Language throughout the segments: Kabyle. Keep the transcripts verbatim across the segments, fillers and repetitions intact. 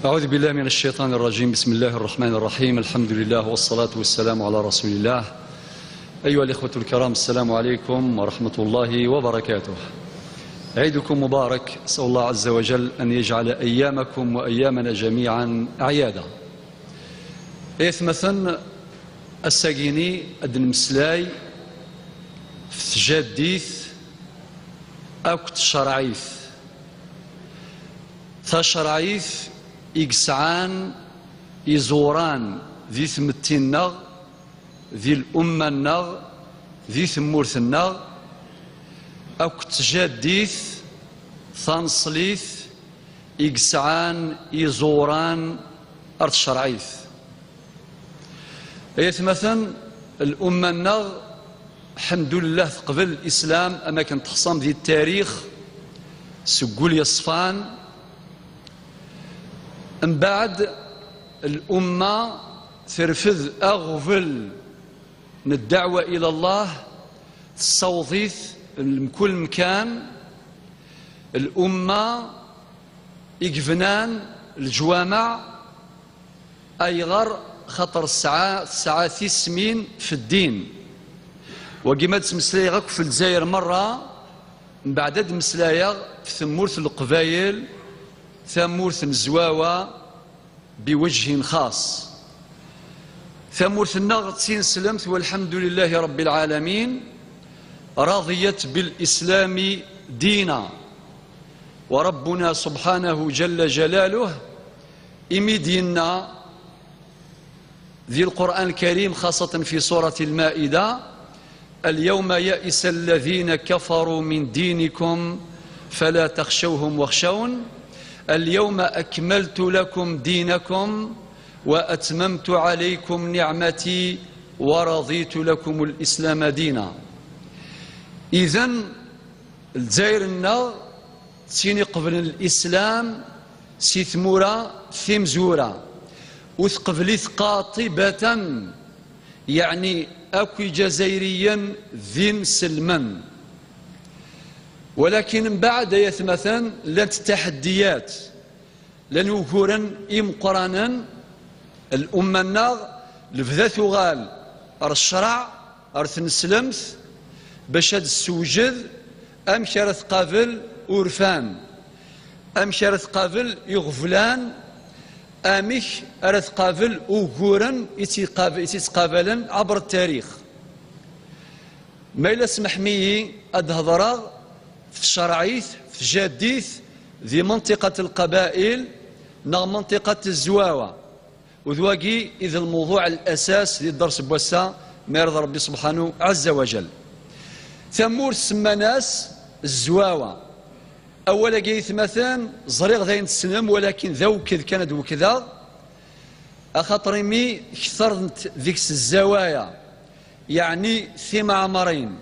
أعوذ بالله من الشيطان الرجيم. بسم الله الرحمن الرحيم. الحمد لله والصلاة والسلام على رسول الله. أيها الإخوة الكرام، السلام عليكم ورحمة الله وبركاته. عيدكم مبارك. أسأل الله عز وجل أن يجعل أيامكم وأيامنا جميعا أعيادا. Ay atmaten, ass-agini ad d-nemmeslay ɣef tjaddit akked tcerɛit. Tacerɛit i yesɛan iẓuran di tmetti-nneɣ, di l'umma-nneɣ, di tmurt-nneɣ, akked tjaddit taneṣlit i yesɛan iẓuran ar tcerɛit. Ay atmaten, l'umma-nneɣ, ḥemdullah, teqbel l'islam, am akken teḥṣam di ttarix seg wul yeṣfan. Mbeɛd, l'umma terfed aɣbel n ddeɛwa ila Allah, tessaweḍ-it mkul mkan. L'umma i yebnan leǧwameɛ, ayɣer? Xaṭer tesɛa, tesɛa tismin f ddin. Wagi ma d-ttmeslayeɣ akk f Lezzayer merra, mbeɛd ad d-mmeslayeɣ f tmurt n Leqbayel, tamurt n Zwawa, بوجه خاص. Tamurt-nneɣ d tineslemt, والحمد لله رب العالمين، رضيت بالإسلام دينا. وربنا سبحانه جل جلاله imi d-yenna di Lqur'an Lkarim, خاصة في سورة المائدة: اليوم يئس الذين كفروا من دينكم فلا تخشوهم واخشون، اليوم أكملت لكم دينكم وأتممت عليكم نعمتي ورضيت لكم الإسلام دينا. Idan, Lezzayer-nneɣ d tin iqeblen l'islam si tmura timezwura, ur tqebl-it qatibatan, yeɛni akk Iǧazayriyen d inselmen. Walakin mbeɛd, ay atmaten, llant taḥeddiyat, llan wuguren imeqqranen. L'umma-nneɣ lebda tuɣal ar ccreɛ, ar tneslemt, bac ad tessewjed amek ara tqabel urfan, amek ara tqabel iɣeblan, amek ara tqabel uguren i tt-iqab-, i tt-ittqabalen ɛebr ttarix. Ma yella, smeḥm-iyi ad d-hedreɣ f tcerɛit, f tjaddit, di منطقة القبائل neɣ منطقة Zwawa. U d wagi i d lmewḍuɛ n lasas di dders n wass-a, ma irid Rebbi subḥanu ɛezza wa jal. Tamurt semman-as Zwawa. Awal-agi, ay atmaten, ẓriɣ d ayen tessnem, walakin d awked kan ad d-wekdeɣ, axaṭer imi ketren-t deg-s zzawaya, yeɛni timɛemrin.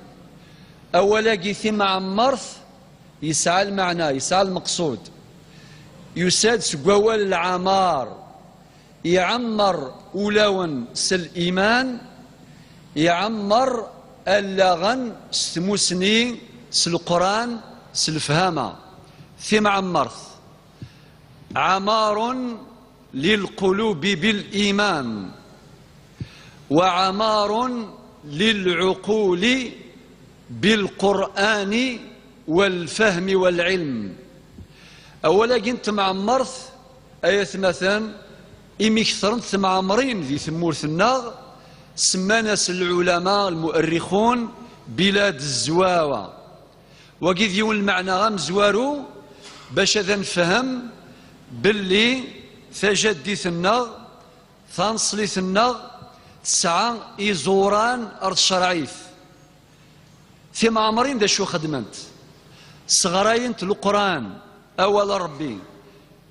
Awal-agi timɛemmert yesɛa lmeɛna, yesɛa lmeqṣud. Yusa-d seg wawal lɛamar, iɛemmer ulawen s liman, iɛemmer allaɣen s tmusni, s Leqran, s lefhama. Timɛemmert. عمار للقلوب بالإيمان، وعمار للعقول بالقرآن والفهم والعلم. Awal-agi n temɛemmert, ay atmaten, imi ketren-t temɛemrin di tmurt-nneɣ, semman-as lɛulama, lmu'errixun, bilad Zwawa. Wagi d yiwen lmeɛna amezwaru bac ad nefhem belli tajaddit-nneɣ, taneṣlit-nneɣ, tesɛa iẓuran ar tcerɛit. Timɛemrin d acu xedment? Sseɣrayent Leqran, awal n Rebbi.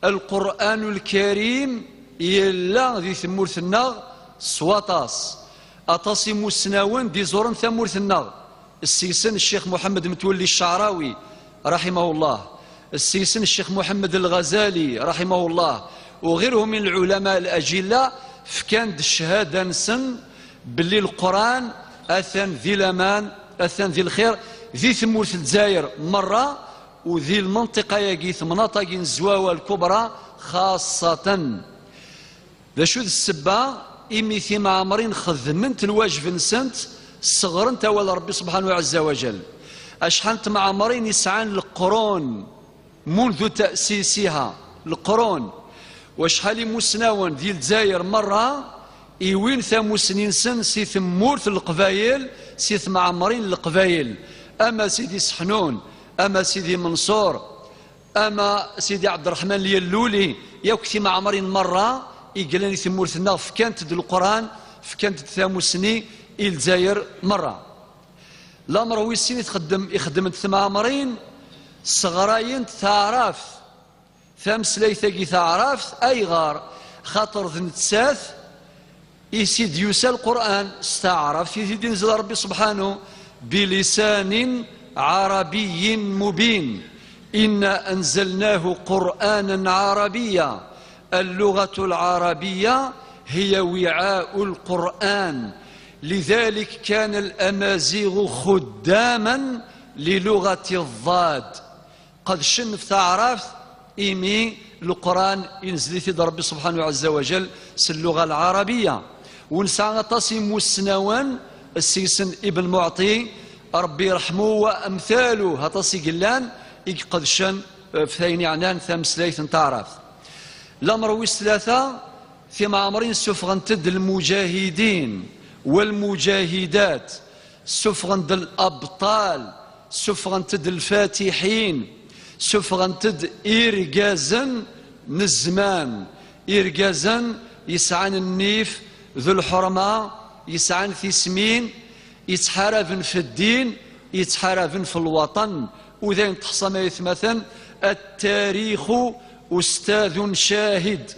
Lqur'anul Karim yella di tmurt-nneɣ s waṭas. Aṭas imussnawen d-iẓuren tamurt-nneɣ, seg-sen Ccix Muḥemmed Metwelli Ccɛrawi, raḥimahullah, seg-sen Ccix Muḥemmed Lɣazali, raḥimahullah, u ɣirhum min lɛulama al-ajilla, fkan-d ccahada-nsen belli Leqran atan di laman, atan di lxir, di tmurt n Lezzayer merra, u di lmenṭiqa-agi, temnaḍt-agi n Zwawa Lkubra, xaṣṣatan. D acu d ssebba? Imi timɛemrin xedment lwajeb-nsent, sseɣrent awal Ṛebbi subḥanahu ɛezza wa jal. Acḥal n temɛemrin i sɛan leqrun, منذ تأسيسها, leqrun. Wacḥal imusnawen di Lezzayer merra iwin tamusni-nsen si tmurt n Leqbayel, si temɛemrin n Leqbayel, ama Sidi Seḥnun, ama Sidi Menṣur, ama Sidi Ɛebderreḥman Lyalluli, yakk timɛemrin merra i yellan i tmurt-nneɣ fkant-d Leqran, fkant-d tamusni i Lezzayer merra. Lamer wis sin i txeddem, i xeddment temɛemrin, sseɣrayent taɛrabt, tameslayt-agi taɛrabt. Ayɣer? Xaṭer d nettat i s-id-yusa Lqur'an, s taɛrabt i t-id-inzel Ṛebbi subḥanu, بلسان عربي مبين. إنا أنزلناه قرآنا عربيا. اللغة العربية هي وعاء القرآن. لذلك كان الأمازيغ خداما للغة الضاد. Qedcen f taɛrabt, imi Leqran inzel-it-id Ṛebbi subḥanahu ɛezza wa jal s lluɣa lɛarabiya. U nesɛa aṭas imusnawen, seg-sen Ibn Muɛṭi, Ṛebbi iṛḥmu, wa amtalu, aṭas i yellan i iqedcen, eh, f tayen iɛnan tameslayt n taɛrabt. Lamer wis tlata, timɛemrin ssufɣent-d lmujahidin walmujahidat, ssufɣent-d labṭal, ssufɣent-d lfatiḥin, ssufɣent-d irgazen n zzman, irgazen yesɛan nnif d lḥurma, yesɛan tismin, yettḥaraben f ddin, yettḥaraben f lwaṭan. U d ayen teḥṣam ay atmaten, التاريخ أستاذ شاهد.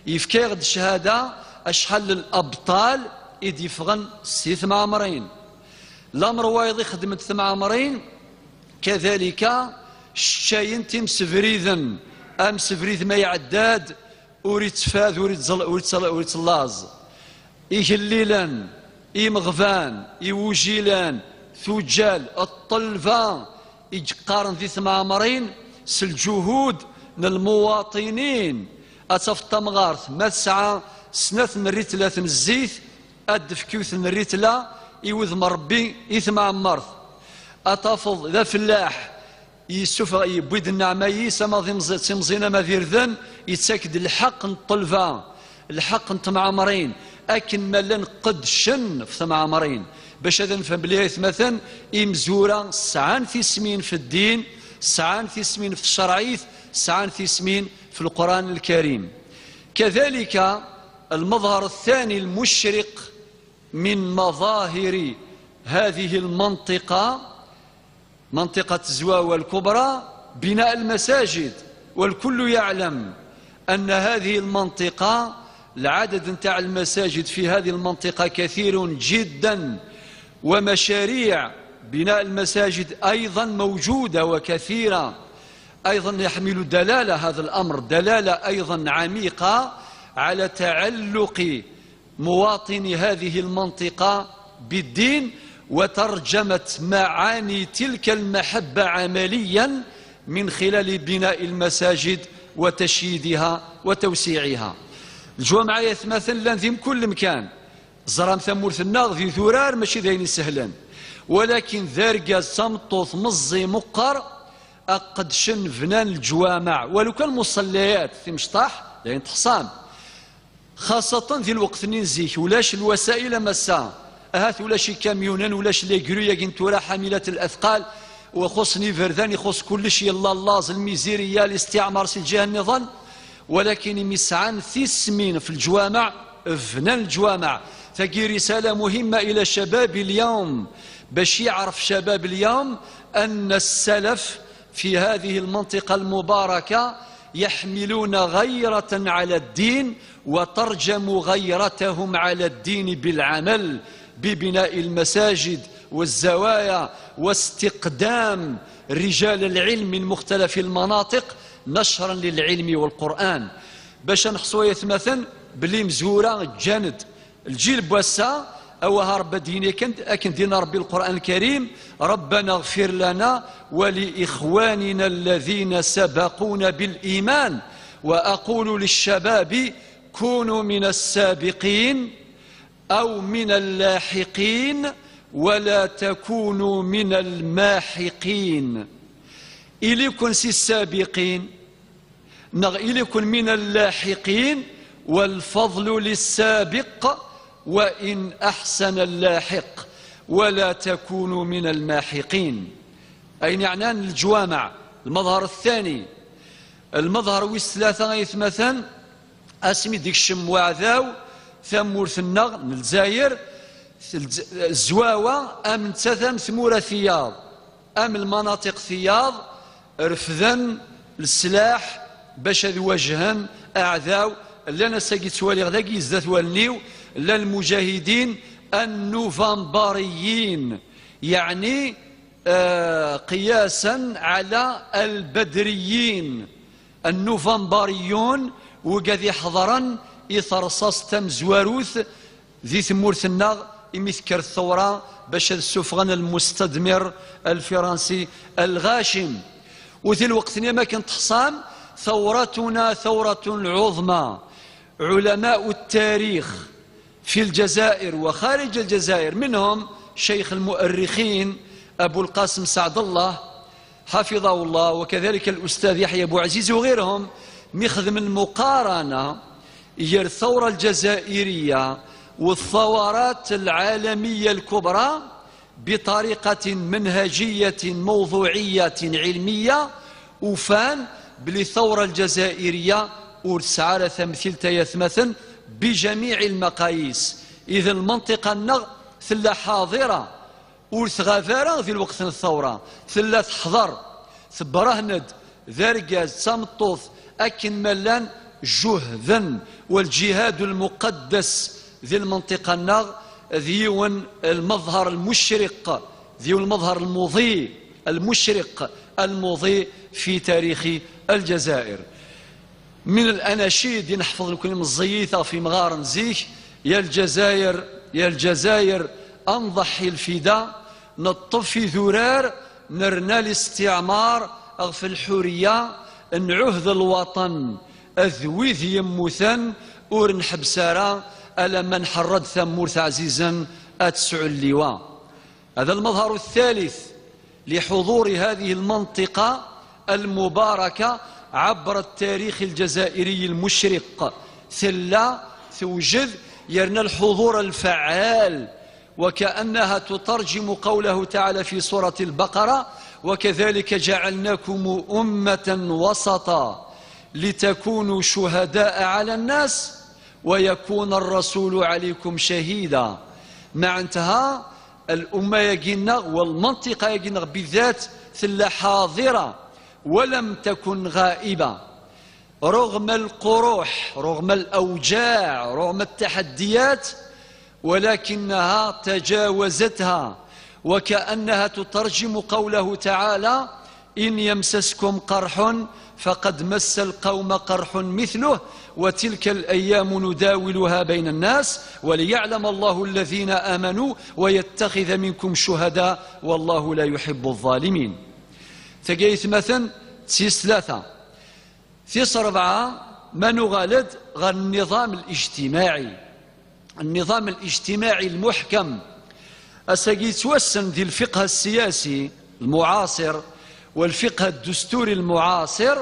Yefka-yaɣ-d cchada acḥal n labṭal i d-yeffɣen si temɛemrin. Lamer wayeḍ i xedment temɛemrin, kadalika, ccayent imsebriden, amsebrid ma iɛedda-d, ur ittfad, ur ittẓel-, ur ittẓel-, ur ittlaẓ. Igellilen, imeɣban, iwujilan, tujjal, ṭṭelba i yeqqaren di temɛemrin s lǧuhud n lmuwaṭinin. Ad tafeḍ tamɣart ma tesɛa snat n rritlat n zzit, ad d-tefk yiwet n rritla i wudem n Ṛebbi i temɛemmert. Ad tafeḍ d afellaḥ, yessufeɣ, yewwi-d nneɛma-is, ama d imẓi-, d timẓin ama d irden, yettak-d lḥeqq n ṭṭelba, lḥeqq n temɛemrin, akken ma llan qeddcen f temɛemrin. Bac ad nefhem belli ay atmaten, imezwura sɛan tismin f ddin, sɛan tismin f tcerɛit, sɛan tismin f Leqran Lkarim. كذلك المظهر الثاني المشرق من مظاهر هذه المنطقة، منطقة الزواوة الكبرى، بناء المساجد. والكل يعلم أن هذه المنطقة، العدد نتاع المساجد في هذه المنطقة كثير جدا، ومشاريع بناء المساجد أيضا موجودة وكثيرة. أيضا يحمل دلالة هذا الأمر، دلالة أيضا عميقة على تعلق مواطني هذه المنطقة بالدين، وترجمت معاني تلك المحبة عمليا من خلال بناء المساجد وتشييدها وتوسيعها. الجوامع يا ثماثن لان ذي كل مكان. زرام ثمورث الناغ ذي ثورار ماشي ذين يسهلن، ولكن ذارقاز تمطوث مزي مقر أقدشن بنان الجوامع، ولو كان مصليات في مشطاح لين تحصام. خاصة في الوقت نين زيك، ولاش الوسائل مسا، أهات ولاش كاميونين، ولاش لي قرويا كنتورا حاملة الأثقال، وخصني فردان يخص كل شيء، الله الله، الميزيرية، الاستعمار، سي الجهة النظام. ولكن مسعان في السمين في الجوامع، فنان الجوامع. تجي رسالة مهمة إلى شباب اليوم، باش يعرف شباب اليوم أن السلف في هذه المنطقة المباركة يحملون غيرة على الدين، وترجموا غيرتهم على الدين بالعمل، ببناء المساجد والزوايا واستقدام رجال العلم من مختلف المناطق نشرا للعلم والقرآن. باش نحصو يا ثماثن بلي مزورة جاند الجيل بواسا، أوها رب ديني كنت، أكن دين ربي القرآن الكريم: ربنا اغفر لنا ولإخواننا الذين سبقونا بالإيمان وأقول للشباب: كونوا من السابقين أو من اللاحقين، ولا تكونوا من الماحقين. Ili-ken si السابقين, neɣ ili-ken من اللاحقين, والفضل للسابق وإن أحسن اللاحق، ولا تكونوا من الماحقين. Ayen yeɛnan leǧwameɛ, المظهر الثاني. المظهر wis tlata, ay atmaten, asmi d-ikcem uɛdaw tamurt-nneɣ n Lezzayer, Zwawa am nettat am tmura tiyaḍ, am lmanaṭiq tiyaḍ, refden leslaḥ bac ad wajhen aɛdaw. Llan ass-agi ttwaliɣ dagi zdat wallen-iw, llan lmujahidin النوفمبريين، يعني آه، قياسا على البدريين. النوفمبريون, wigad iḥeḍren i terṣaṣt tamezwarut di tmurt-nneɣ imi tekker thawra bac ad ssufɣen المستعمر الفرنسي الغاشم. U di lweqt-nni, am akken teḥṣam, ثورتنا ثورة عظمى. علماء التاريخ في الجزائر وخارج الجزائر، منهم شيخ المؤرخين أبو القاسم سعد الله حفظه الله، وكذلك الأستاذ يحيى بوعزيز وغيرهم, mi xedmen lmuqarana gar الثورة الجزائرية والثورات العالمية الكبرى بطريقة منهجية موضوعية علمية, ufan belli الثورة الجزائرية ur tesɛi ara tamtilt, ay atmaten, بجميع المقاييس. إذا المنطقة-nneɣ tella حاضرة, ur tɣab ara di lweqt n thawra, tella teḥḍer, tebṛehn-d d argaz d tameṭṭut akken ma llan جهدا. والجهاد المقدس di lmenṭiqa-nneɣ d yiwen المظهر المشرق, d yiwen المظهر المضيء, المشرق المضيء في تاريخ الجزائر. من الأناشيد i neḥfeḍ nekni meẓẓiyit ɣef yimɣaren zik: يا الجزائر، يا الجزائر، أنضحي الفدا، neṭṭef idurar, nerna الاستعمار ɣef lḥuriya, nɛuhed lwaṭen d wid yemmuten, ur nḥebbes ara alamma nḥerr-d tamurt ɛzizen ad tesɛu lliwa. هذا المظهر الثالث لحضور هذه المنطقة المباركة عبر التاريخ الجزائري المشرق. Tella tewjed, yerna الحضور الفعال، وكأنها تترجم قوله تعالى في سورة البقرة: وكذلك جعلناكم أمة وسطا لتكونوا شهداء على الناس ويكون الرسول عليكم شهيدا. Meɛna الأمة-agi-nneɣ والمنطقة-agi-nneɣ بالذات tella حاضرة ولم تكن غائبة، رغم القروح، رغم الأوجاع، رغم التحديات، ولكنها تجاوزتها، وكأنها تترجم قوله تعالى: إن يمسسكم قرح فقد مس القوم قرح مثله وتلك الأيام نداولها بين الناس وليعلم الله الذين آمنوا ويتخذ منكم شهداء والله لا يحب الظالمين. Tagi ay atmaten d tis tlata. Tis rebɛa, ma nuɣal-d ɣer النظام الاجتماعي. النظام الاجتماعي المحكم. Ass-agi yettwassen di الفقه السياسي المعاصر والفقه الدستوري المعاصر,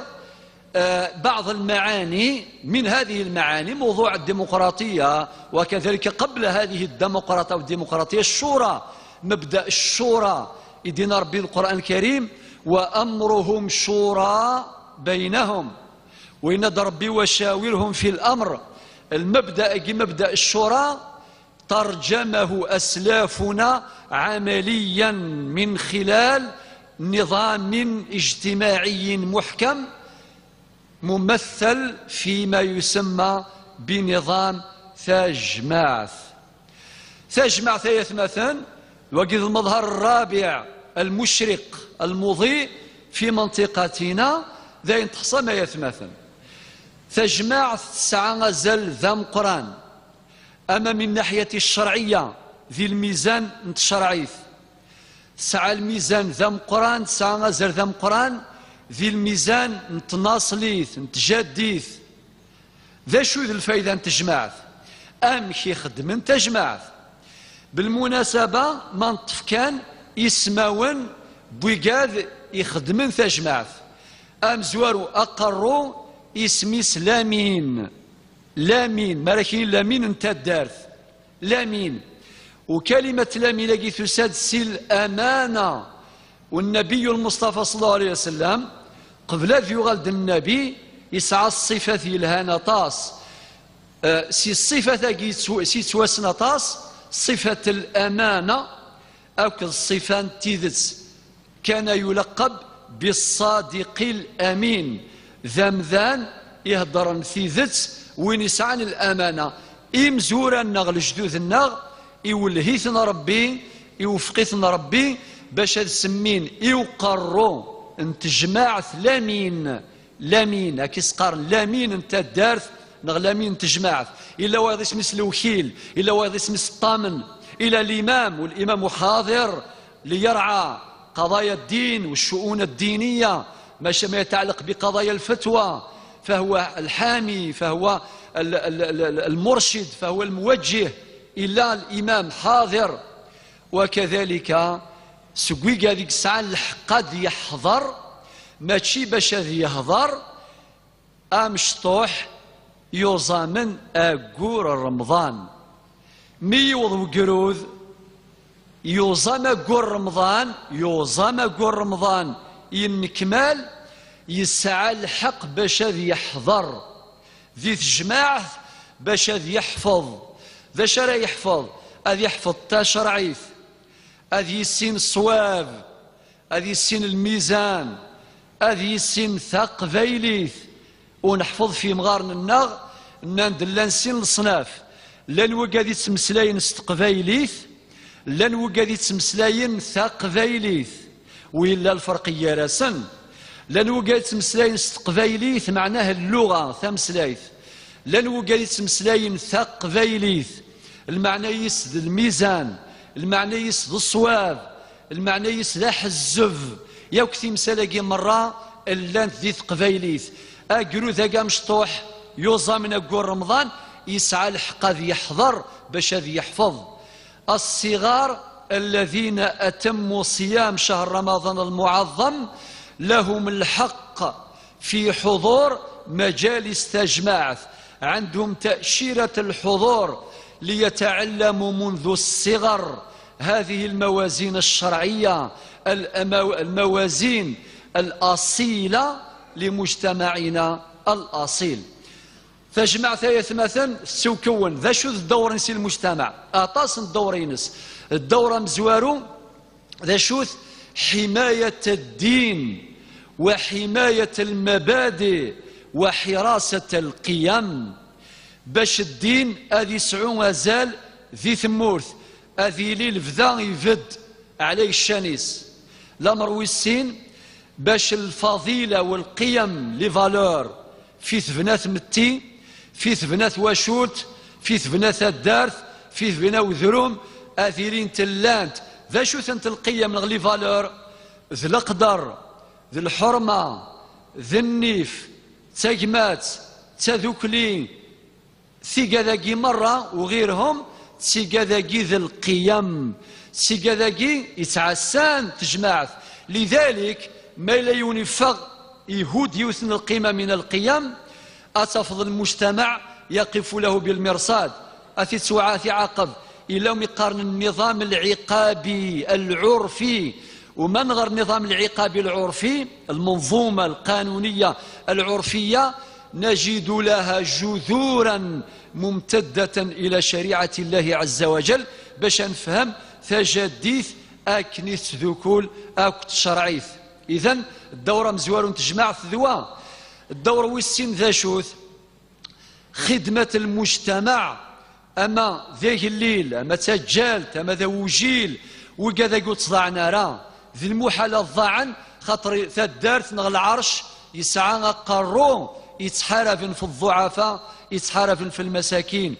آه، بعض المعاني. من هذه المعاني موضوع الديمقراطية، وكذلك قبل هذه الديمقراطية والديمقراطية الشورى، مبدأ الشورى. يدينا ربي القرآن الكريم: وأمرهم شورى بينهم. وين ربي: وشاورهم في الأمر. المبدأ كي مبدأ الشورى ترجمه أسلافنا عمليا من خلال نظام اجتماعي محكم ممثل فيما يسمى بنظام تاجمعث. Tajmaɛt, ay atmaten, wagi d المظهر الرابع المشرق المضيء في منطقتنا. D ayen teḥṣam, ay atmaten. Tajmaɛt tesɛa azal d ameqqran, ama من الناحية الشرعية, di lmizan n tcerɛit. Tesɛa lmizan d ameqqran, tesɛa azal d ameqqran Di lmizan n tnaṣlit, n tjaddit, d acu d lfayda n tejmaɛt? Amek i xeddmen tajmaɛt? Belmunasaba, ma neṭṭef kan ismawen n wigad ixeddmen tajmaɛt. Amezwaru aqerru, isem-is Lamin. Lamin, mi ara k-yini Lamin n taddart. Lamin. Ukalimat Lamin-agi tusa-d si lamana. U Nnabiyu Lmuṣṭafa ṣalla Llahu ɛalayhi wa sallam, qbel ad yuɣal d Nnabi, yesɛa ṣṣifat yelhan aṭas. Eh, si ṣṣifat-agi yettw-, si yettwassen aṭas, ṣṣifat lamana akked ṣṣifa n tidet. Kana yulaqab biṣṣadiqi l-amin, d amdan iheddren tidet, win yesɛan lamana. Imezwura-nneɣ, lejdud-nneɣ, iwelleh-iten Ṛebbi, iwefeq-iten Ṛebbi bac ad semmin i uqerru n tejmaɛt Lamin. Lamin, akka i s-qqaren, Lamin n taddart neɣ Lamin n tejmaɛt. Illa wayeḍ isem-is lewkil, illa wayeḍ isem-is ṭṭamen, illa limam, u limam uḥaḍir, ليرعى قضايا الدين والشؤون الدينية، ما ش-، ما يتعلق بقضايا الفتوى، فهو الحامي، فهو ال-، ال-، ال-، ال-، المرشد، فهو الموجه. إلا الإمام حاضر. وكذلك seg wigad i yesɛan lḥeqq ad yeḥḍer, mačči bac ad yehḍer, amecṭuḥ yuẓamen aggur n Remḍan. Mi yiweḍ wegrud, yuẓam aggur n Remḍan, yuẓam aggur n Remḍan yennekmal, yesɛa lḥeqq bac ad yeḥḍer di tejmaɛt, bac ad yeḥfeḍ. D acu ara yeḥfeḍ? Ad yeḥfeḍ tacerɛit, ad yissin ṣṣwab, ad yissin lmizan, ad yissin taqbaylit. U neḥfeḍ f yimɣaren-nneɣ, nnan-d llan sin leṣnaf. Llan wigad yettmeslayen s teqbaylit, llan wigad yettmeslayen taqbaylit. U yella lferq gar-asen. Llan wigad yettmeslayen s teqbaylit, meɛnah lluɣa, tameslayt. Llan wigad yettmeslayen taqbaylit, lmeɛna-is d lmizan, lmeɛna-is d ṣṣwab, lmeɛna-is d aḥezzeb. Yakk timsal-agi merra llant di teqbaylit. Agrud-agi amecṭuḥ yuẓamen aggur Remḍan, yesɛa lḥeqq ad yeḥḍer bac ad yeḥfeḍ. الصغار الذين أتموا صيام شهر رمضان المعظم لهم الحق في حضور مجالس تجمعت، عندهم تأشيرة الحضور ليتعلموا منذ الصغر هذه الموازين الشرعية، الأمو-، الموازين الأصيلة لمجتمعنا الأصيل. Tajmaɛt ay atmaten tettewkewen. D acu d ddawr-ines i lmujtamaɛ? Aṭas n ddawr-ines. Ddawr amezwaru d acu-t? حماية الدين وحماية المبادئ وحراسة القيم. Bac ddin ad yesɛu azal di tmurt, ad yili lebda ibedd ɛlay ccan-is. Lamer wis sin, bac lfaḍila u lqiyam, les valeurs, fi tebna tmetti, fi tebna twacult, fi tebna taddart, fi tebna udrum, ad ilint llant. D acu-tent lqiyam neɣ les valeurs? D leqder, d lḥurma, d nnif, d tagmat, d tadukli, tigad-agi merra, u ɣirhum, d tigad-agi d lqiyam, d tigad-agi yettɛassan tejmaɛt. Lidalik, ma yella yiwen yeffeɣ, ihudd yiwet n lqima min lqiyam, ad tafeḍ lmujtamaɛ yaqifu lahu bilmirṣad, ad t-ittwaɛa-, ad t-iɛaqeb. Illa umi qqaren nniḍam lɛiqabi lɛurfi. U ma nɣer nniḍam lɛiqabi lɛurfi, المنظومة القانونية العرفية، نجد لها جذورا ممتدة إلى شريعة الله عز وجل، bac ad nefhem tajaddit akken i tettdukul akked tcerɛit. Idan, ddawr amezwaru n tejmaɛt d wa. Ddawr wis sin d acu-t? Xidmat lmujtamaɛ, ama d agellil, ama d taǧǧalt, ama d awjil, wigad-agi ur ttḍaɛen ara. D lmuḥal ad ḍaɛen, xaṭer taddart neɣ lɛerc yesɛa aqerru yettḥaraben f ḍḍuɛafa, yettḥaraben f lmasakin.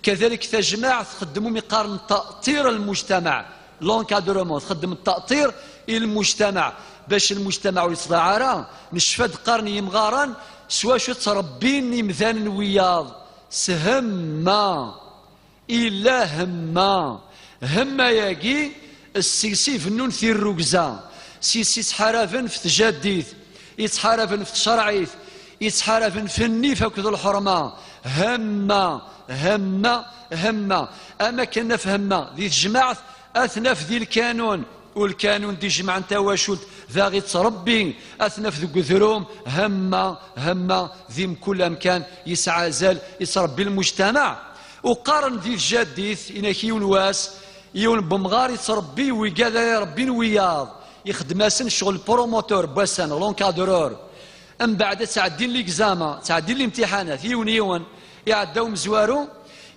Kadalik tajmaɛt txeddem umi qqaren taṭir lmujtamaɛ, l'encadrement, txeddem taṭir i lmujtamaɛ, bac lmujtamaɛ ur yettḍaɛaf ara. Necfa-d qqaren yimɣaren s wacu ttrebbin imdanen wiyaḍ, s hemma. Illa hemma. Hemma-yagi, seg-s i bennun tirrugza, s-, s-, ittḥaraben f tjaddit, ittḥaraben f tcerɛit, ittḥaraben f nnif akked lḥerma. Hemma, hemma, hemma. Am akken naf hemma di tejmaɛt, ad t-naf di lkanun. U lkanun d-ijemɛen tawacult, daɣ ittrebbi, ad t-naf deg udrum, hemma, hemma, di mkul amkan, yesɛa azal, ittrebbi lmujtamaɛ. U qqaren di tjaddit, inak yiwen wass, yiwen n wemɣar ittrebbi wigad ara irebbin wiyaḍ, ixeddem-asen ccɣel promoteur n wassan, l'encadreur. Mbeɛd ad ttɛeddin ligzama, ttɛeddin limtiḥanat, yiwen yiwen, iɛedda umezwaru,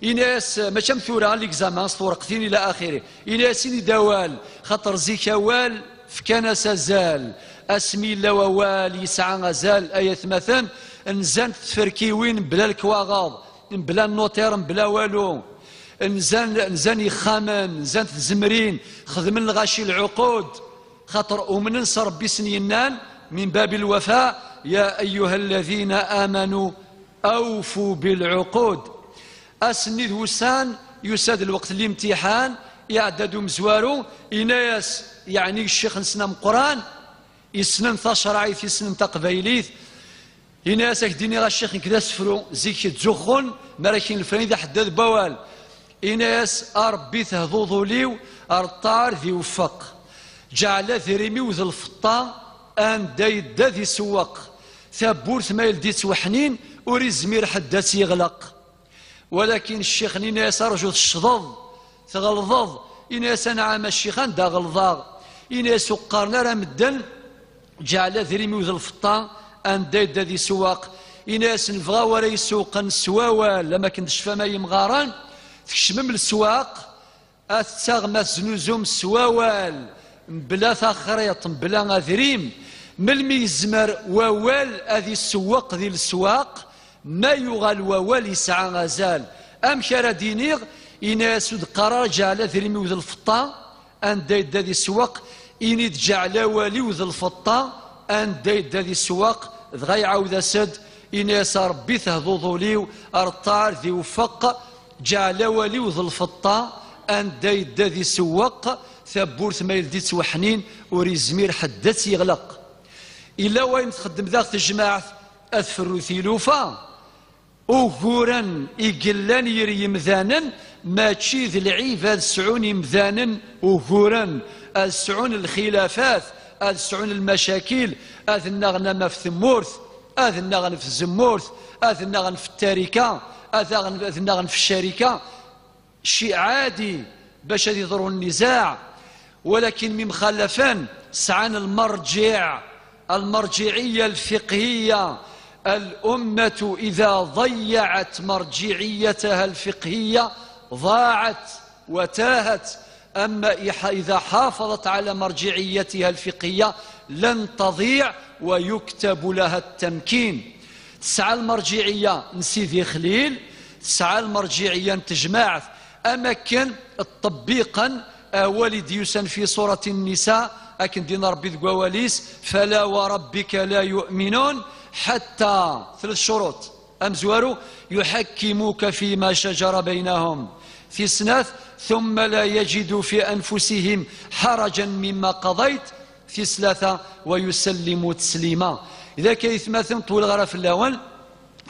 ini-as, mačči am tura, ligzama s twerqtin ila axiri, ini-as, ini-d awal, xaṭer zik awal fkan-as azal. Asmi yella wawal yesɛa azal, ay atmaten, nzant tferkiwin mebla lekwaɣeḍ, mebla nnuṭir, mebla walu. Nzan, nzan yexxamen, nzant tzemrin, xedmen lɣaci lɛuqud. Xaṭer umnen s Ṛebbi sen yennan, min babi lwafa, ya ayyuha alladhina amanu awfu bilɛuqud. Ass-nni d wussan, yusa-d lweqt n limtiḥan, iɛedda-d umezwaru, ini-as, yeɛni ccix-nsen ameqqran, yessnen tacerɛit, yessnen taqbaylit, ini-as, ad k-d-iniɣ a ccix, nekk d asefru, zik ttzuxxun, mi ara k-in-lefren d aḥeddad n wawal. Ini-as, a Ṛebbi, tehduḍ ul-iw ar ṭṭaɛa ar d iweffeq. Ǧeɛl adrim-iw d lfeṭṭa, anda yedda d isewweq. Tawwurt ma yeldi-tt weḥnin, ur izmir ḥedd ad tt-yeɣleq. Walakin ccix-nni ini-as, arju teccḍeḍ, tɣelḍeḍ. Ini-as, anɛam a ccix, anda ɣelḍeɣ? Ini-as, ur qqaren ara medden, ǧeɛl adrim-iw d lfeṭṭa, anda yedda d isewweq. Ini-as, nebɣa wara isewqen s wawal, am akken tecfam ay imɣaren, tkecmem leswaq, ad tettaɣem, ad teznuzum s wawal, mebla taxriṭ, mebla adrim. Melmi yezmer wawal ad isewweq di leswaq? Ma yuɣal wawal yesɛa azal. Amek ara d-iniɣ? Ini-as, ur d-qqar ara ǧeɛl adrim-iw d lfeṭṭa, anda yedda di sswaq, ini-d ǧeɛl awal-iw d lfeṭṭa, anda yedda di sswaq. Dɣa iɛawed-as-d, ini-as, a Ṛebbi, tehduḍ ul-iw ar ṭṭaɛa ar d iweffeq. Ǧeɛl awal-iw d lfeṭṭa, anda yedda di sswaq. Tawwurt ma yeldi-tt weḥnin, ur izmir ḥedd ad tt-yeɣleq. Illa wayen txeddem daɣ tejmaɛt, ad ferru tilufa. Uguren i yellan yer yimdanen, mačči d lɛib ad sɛun imdanen uguren, ad sɛun lxilafat, ad sɛun lmacakil, ad nnaɣen am ɣef tmurt, ad nnaɣen f tzemmurt, ad nnaɣen f ttarika, ad aɣen-, ad nnaɣen f ccarika. Cci ɛadi bac ad iḍru nnizaɛ, walakin mi mxalafen sɛan lmerǧiɛ, المرجعية الفقهية. الأمة إذا ضيعت مرجعيتها الفقهية ضاعت وتاهت، أما إح-، إذا حافظت على مرجعيتها الفقهية لن تضيع ويكتب لها التمكين. Tesɛa lmerǧiɛiyya n Sidi Xlil, tesɛa lmerǧiɛiyya n tejmaɛt, am akken ṭṭebbiqen awal i d-yusan fi surati Nnisa, akken d-yenna Ṛebbi deg wawal-is, فلا وربك لا يؤمنون حتى, tlata ccuruṭ, amezwaru, يحكموك فيما شجر بينهم, tis snat, ثم لا يجدوا في أنفسهم حرجا مما قضيت, tis tlata, ويسلموا تسليما. Dak ay atmaten, ṭwileɣ ara fell-awen,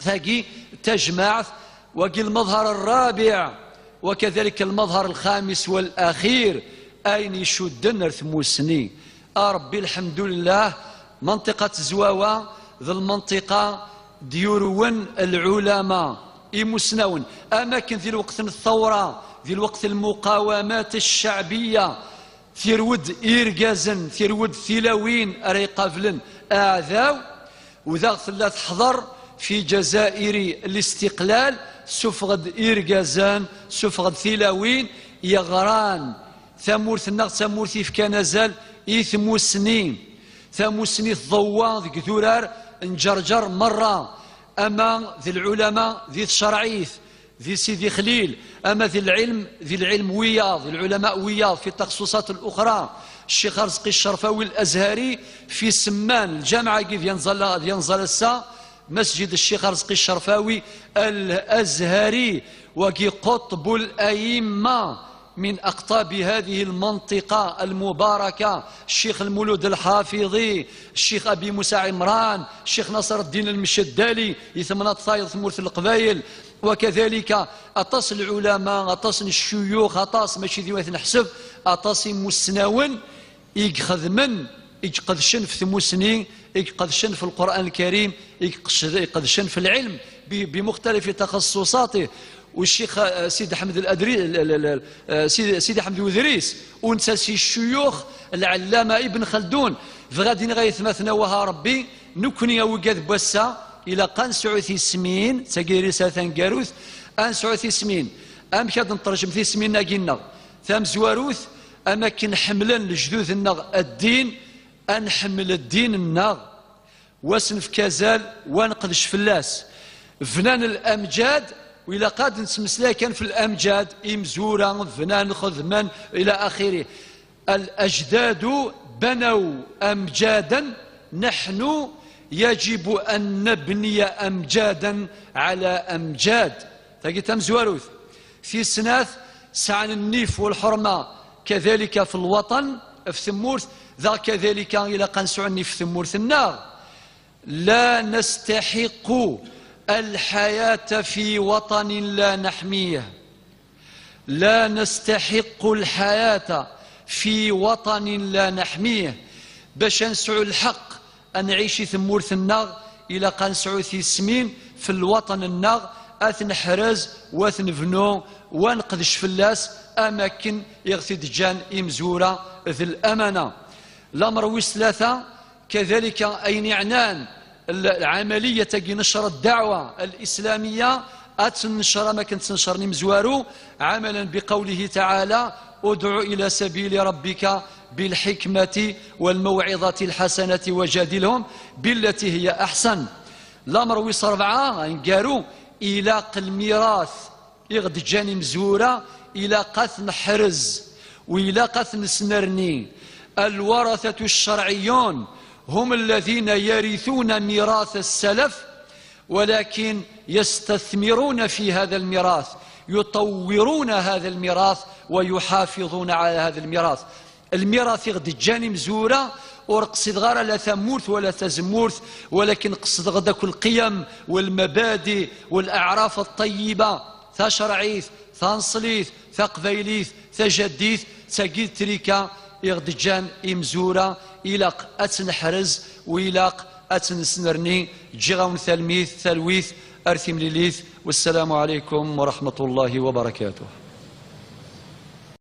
tagi d tajmaɛt, wagi lmeḍher rrabiɛ, wakadalik lmeḍher lxamis wal axir, ayen icudden ar tmussni. A Ṛebbi, lḥemdullah, manṭiqa n Tezwawa d lmanṭiqa d-yurwen lɛulama, imusnawen, am akken di lweqt n thawra, di lweqt n lmuqawamat cceɛbiya, tirwed irgazen, tirwed tilawin ara iqablen aɛdaw, u daɣ tella teḥḍer fi Ǧazairi Listiqlal, sufeɣ-d irgazen, sufeɣ-d tilawin yeɣran. Tamurt-nneɣ d tamurt yefkan azal i tmussni. Tamussni tḍewwa deg idurar n Ǧerǧer merra, ama d lɛulama di tcerɛit, di Sidi Xlil, ama di lɛilm, di lɛilm wiyaḍ, di lɛulama wiyaḍ, fi ttaxṣuṣat luxra, Ccix Arezqi Ccerfawi Al-Azhari fi Semman, lǧameɛ-agi d yanẓal, d yanẓal ass-a, Masǧid Ccix Arezqi Ccerfawi Al-Azhari, wagi qutbul ayimma min aqtabi hadihi lmantiqa almubaraka, Ccix Lmulud Lḥafiḍi, Ccix Abi Musa Ɛimran, Ccix Naṣer Ddin Lmceddali, di temnaḍt tayeḍ tmurt n Leqbayel, wakadalika aṭas n lɛulama, aṭas n ccuyux, aṭas, mačči d yiwet neḥseb, aṭas imussnawen i ixedmen, i iqedcen f tmussni, i iqedcen f Lqur'an Lkarim, i iqecd-, iqedcen f lɛilm bi, bi muxtalifi taxassuṣatih. U Ccix, eh, Sidi Ḥmed Al-Adri-, l-, l-, l-, eh, Sidi, Sidi Ḥmed Udris, u netta si ccuyux, Lɛellama Ibn Xaldun. Bɣiɣ ad iniɣ, ay atmaten, awah a Ṛebbi, nekkni awigad n wass-a, ilaq ad nesɛu tismin, d tagi i d risala taneggarut, ad nesɛu tismin. Amek ad neṭṭerjem tismin-agi-nneɣ? Tamezwarut, am akken ḥemmlen lejdud-nneɣ ddin, ad nḥemmel ddin-nneɣ, wa s-nefk azal, wa neqdec fell-as. Bnan lamǧad, u ilaq ad nettmeslay kan f lamǧad, imezwura bnan, xedmen, ila axiri. الأجداد بنوا أمجادا، نحن يجب أن نبني أمجادا على أمجاد. Tagi tamezwarut. Tis snat, sɛan nnif u lḥurma kadalika f lwaṭan, f tmurt, daɣ kadalika ilaq ad nesɛu nnif f tmurt-nneɣ. لا نستحق الحياة في وطن لا نحميه. لا نستحق الحياة في وطن لا نحميه. Bac ad nesɛu lḥeqq ad nɛic i tmurt-nneɣ, ilaq ad nesɛu tismin f lwaṭan-nneɣ, ad t-neḥrez, wa t-nebnu, wa neqdec fell-as, am akken i ɣ-t-id-ǧǧan imezwura d lamana. Lamer wis tlata, kadalika ayen iɛnan l-, lɛamaliyat-agi, necr ddeɛwa alislamiyya, ad tennecr am akken ttnecren imezwaru, عملا بقوله تعالى: ادع إلى سبيل ربك بالحكمة والموعظة الحسنة وجادلهم بالتي هي أحسن. Lamer wis rebɛa, aneggaru, ilaq lmirat i ɣ-d-ǧǧan imezwura, ilaq ad t-neḥrez, u ilaq ad t-nesnerni. الورثة الشرعيون هم الذين يرثون ميراث السلف، ولكن يستثمرون في هذا الميراث، يطورون هذا الميراث، ويحافظون على هذا الميراث. Lmirat i ɣ-d-ǧǧan imezwura, ur qsideɣ ara la tamurt wala tazemmurt, walakin qesdeɣ-d akk lqiyam, walmabadi, walaɛraf ṭṭayyiba, tacerɛit, taneṣlit, taqbaylit, tajaddit, d tagi d trika i ɣ-d-ǧǧan imezwura, ilaq ad tt-neḥrez, u ilaq ad tt-nesnerni. Ǧǧiɣ-awen talmit, talwit, ar timlilit, wassalamu ɛalaykum wa rahmatullahi wa barakatuh.